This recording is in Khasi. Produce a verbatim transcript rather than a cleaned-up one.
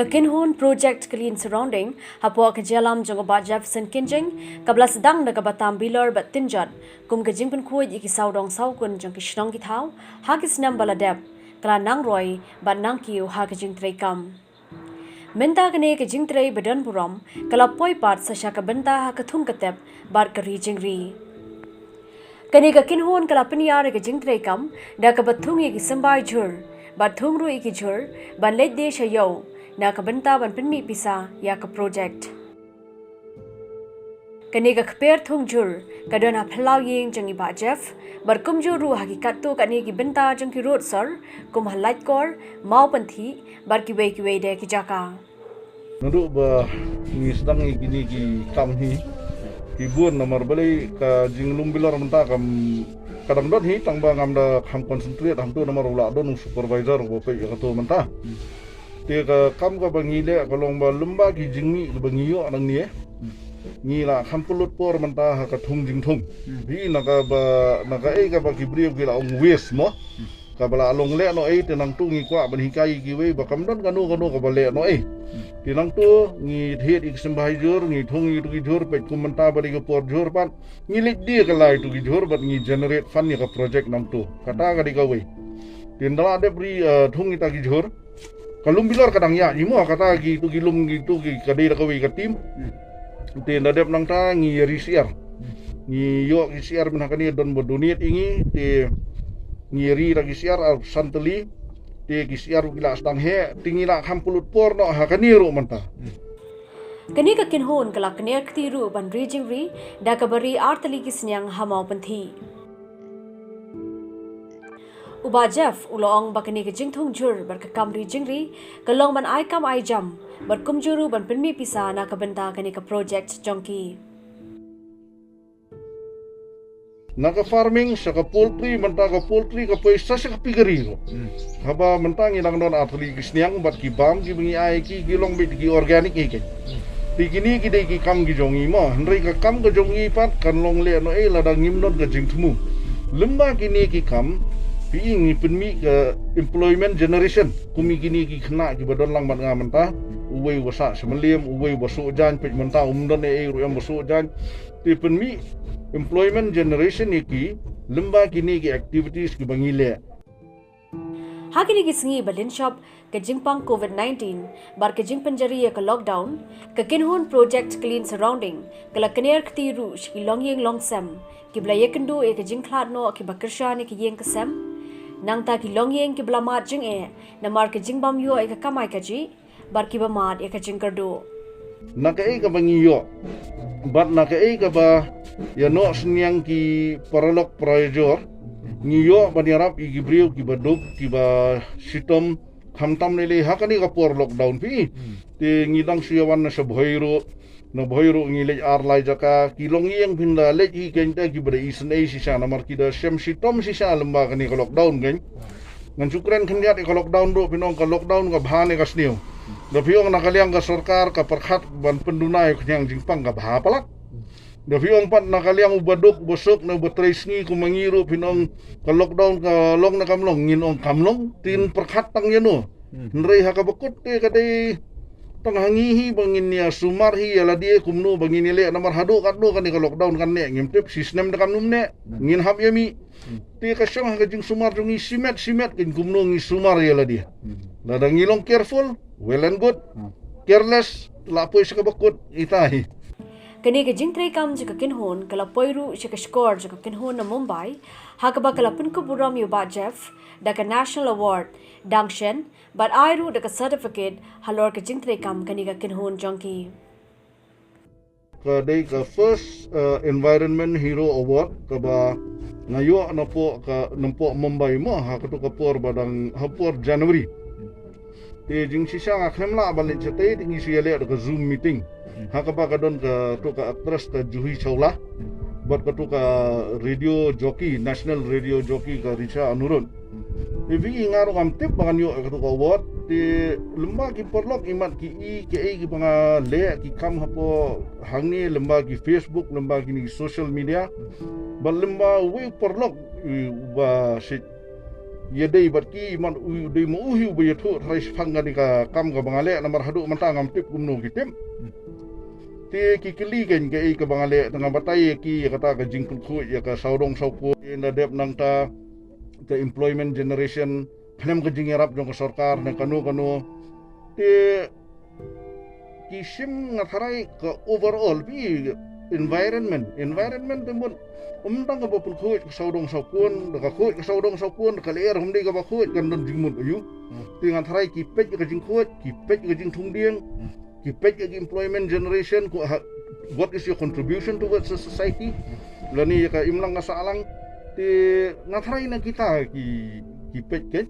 Ka kynhun Project Clean Surrounding hapoh ka jingïalam jong u Bah Jeff Syngkynjing, kaba la sdang da kaba tam bilor bad tynjot kum ka jingpynkhuid ïa ki sawdong sawkun jong ki shnong ki thaw ha ki snem ba la dep, ka la nang roi bad nang kiew ha ka jingtrei kam. Mynta kane ka jingtrei ba don burom ka la poi pat sa sha ka bynta ha ka thung ka tep bad ka ri jingri. Kane ka kynhun ka la pynïar ïa ka jingtrei kam da kaba thung ïa ki symbai jhur bad thung ruh ïa ki jhur ban leit die sha ïew na ka bynta ban pynmih pisa ïa ka projek. Kane ka kper thung jhur ka don ha phyllaw ïing jong i Bah Jeff bad kumjuh ruh ha ki katto katne ki bynta jong ki rud sor kum ha Laitkor, Mawpynthih bad kiwei kiwei de ki jaka. Naduh ba ngi sdang ïa kine ki kam hi, ki bun namar balei ka jinglum bilor mynta kam ka dang don hi, tang ba ngam da kham concentrate hangto namar u la don u supervisor uba peit ïa kato mynta. Te ka kam kaba ngi leh ka long ba lymba ki jingmih kaba ngi ïoh nangne, ngi la kham pynlut por mynta ha ka thung jingthung. Phi na kaba, na kaei kaba ki briew ki la ong waste mo. Kaba la long lehnohei, te nangto ngi kwah ban hikai ïa kiwei ba kam don kano kano kaba lehnohei. Te nangto ngi thied ïa ki symbai jhur, ngi thung ïa kito ki jhur, peit kum mynta ba dei ka por jhur pat, ngi leit die kylla ïa kito ki jhur bad ngi generate fund ïa ka projek nangto. Kata ka dei kawei. Te ynda la dep ri, eh, thung ïa kita ki jhur, ka lum bilor ka dang ïaid hi mo, kata kito ki lum kito ki ka dei da kawei ka team. Te ynda dep nangta ngi ri syiar. Ngi ïoh ki syiar mynta kane don ba donate ïa ngi, te ngi ri da ki syiar arphew san tylli. Te ki syiar ki la sdang heh, te ngi la kham pynlut por noh ha kane ruh mynta. Kane ka kynhun ka la kner kti ruh ban ri jingri da kaba ri ar tylli ki sniang ha Mawpynthih. U Bah Jeff u la ong ba kane ka jingthung jhur bad ka kam ri jingri ka long ban ai kam ai jam bad kumjuh ruh ban pynmih pisa na ka bynta kane ka projek jong ki. Na ka farming sha ka poultry, mynta ka poultry ka poi sa sha ka piggery ruh. Haba mynta ngi dang don ar tylli ki sniang bad ki bam kiba ngi ai ki, ki long beit ki organic hi kein. Te kine ki dei ki kam ki jong ngi mo, hynrei ka kam ka jong ngi pat kan long lehnohei lada ngim don ka jingthmu. Lymba kine ki kam phi ngi pynmih ka employment generation. Kum ïa kine ki khynnah kiba don lang bad nga mynta, uwei uba sah sha Mylliem, uwei uba suh jaiñ, peit mynta um don ei ei ruh ïa uba suh jaiñ. Te pynmih employment generation ïa ki lymba kine ki activities kiba ngi leh. Ha kine ki sngi ba lynshop ka jingpang covid nineteen bad ka jingpynjari ïa ka lockdown, ka kynhun Project Clean Surrounding ka la kner kti ruh sha ki longïing longsem kiba la ïakynduh ïa ka jingkhlad noh kiba kyrshan ïa ka ïing ka sem, nangta ki longïing kiba la mad jingeh namar ka jingbym ïoh ïa ka kamai kajih bad kiba mad ïa ka jingkyrduh. Na kaei kaba ngi ïoh bad na kaei kaba ïa noh synñiang ki paralok parajor, ngi ïoh ban ïarap ïa ki briew kiba duk kiba shitom, khamtam lei lei ha kane ka por lockdown phi. Te ngi dang shu ïa wan na sha Bhoi ruh, na Bhoi ruh ngi leit ar lai jaka, ki longïing phin da leit hi kein te kiba da isynei shisha namar ki da shem shitom shisha lymba kane ka lockdown kein. Ngan shu kren khyndiat ïa ka lockdown ruh, phin ong ka lockdown ka bha ne ka sniew. Da phi ong na ka liang ka sorkar ka pyrkhat ban pynduna ïa ka khñiang jingpang ka bha palat. Da phi ong pat na ka liang uba duk uba suk ne uba trei sngi kum ma ngi ruh phin ong ka lockdown ka long ne kam long, ngin ong kam long, te pyrkhat tang ïa no. Hynrei ha kaba kut te ka dei tang ha ngi hi ba ngin ïa sumar hi ïa lade kumno ba ngin ïa leh namar haduh katno kane ka lockdown kan neh ngim tip, shi snem da kam nym neh, ngin hap ïa mih. Te ka shong ha ka jingsumar jong ngi shimet shimet kein kumno ngi sumar ïa lade. Lada ngi long careful, well and good. Careless, la poi sha kaba kut, ita hi. Kane ka jingtrei kam jong ka kynhun ka la poi ruh sha ka shkor jong ka kynhun na Mumbai, ha kaba ka la pynkup burom ïa u Bah Jeff da ka National Award, dang shen, bad ai ruh da ka certificate halor ka jingtrei kam kane ka kynhun jong ki. Ka dei ka first, uh, Environment Hero Award kaba nga ïoh napoh ka, napoh Mumbai mo, ha kato ka por ba dang, ha por January. Te jingshisha nga khlem lah ban leit shatei, te ngi shu ïa leh da ka Zoom meeting. Ha kaba ka don kato ka actress ka Juhi Chawla bad kato ka radio jockey, national radio jockey ka Richa Anurud. Te phi, nga ruh ngam tip ba ngan ïoh kato ka award. Te lymba ki paralok imat ki i kaei kiba nga leh, ki kam hapoh hangne, lymba ki Facebook, lymba kine ki social media. Bad lymba uwei u paralok, i, uba shi ïadei bad ki, man u dei ma u hi uba ïathuh tharai shaphang kane ka kam kaba nga leh, namar haduh mynta ngam tip kumno ki tip. Te ki kylli kein kaei kaba nga leh, te nga batai ïa ki ïa kata ka jingpynkhuid ïa ka sawdong sawkun, ynda dep nangta ka employment generation, khlem ka jingïarap jong ka sorkar ne kano kano. Te ki shim, nga tharai ka overall pi environment, environment te mut ym tang kaba pynkhuid ka sawdong sawkun, da ka khuid ka sawdong sawkun, da ka lyer hum dei kaba khuid, kan don jingmut aïu. Te nga tharai ki peit ka jingkhuid, ki peit ka jingthung dieng, ki peit ka employment generation, ko ha, what is your contribution towards the society? Lane ïa ka imlang ka sahlang. Te nga tharai na kita ki, ki peit keiñ.